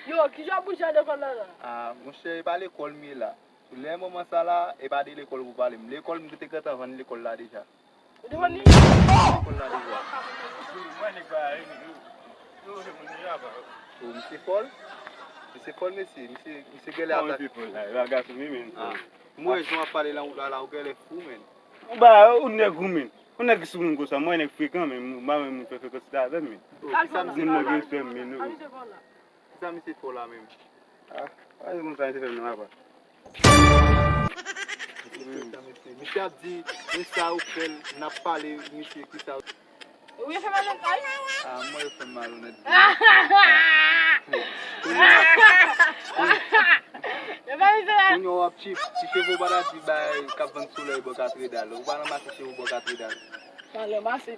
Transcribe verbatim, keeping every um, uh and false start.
Yo, kijan w bouje al lekòl la la? Ah, monchè, e pa lekòl m ye la. Lè moman sa la, e pa de lekòl pou pale. M lekòl, m te gentan vann lekòl la deja. Ou te vann li? Lekòl la deja. Mwen nèg pa yo, yo, yo, yo, yo, yo, yo, yo. Oh, misye fòl? Misye fòl, mesye. Misye, misye genlè atak. Misye fòl la, e pa gason li menm. Ah. M wè jan w ap pale nan wout la la, ou genlè fou, menn. Ou ba, ou nèg ou menn. Ou nèg ki sou moun konsa, mwen nèg frekan, menn. M pa menm moun fè frekans avè m, menn. Oh, kisa misye fè la? Nèg respè m, menn. Kisa misye fè w la menm? Ah, pa di konsa, misye fè m nan apa. Misye ap di, men sa ou fè l, n ap pale, misye, kisa. Ou ye fè malonèt la, wi? Ah, mwen yo fè m malonèt. Kounye a, kounye a w ap chif, ti cheve w pa ta di bay k ap vann solèy bò katredal. Ou pa ranmase cheve w bò katredal. Pa ranmase.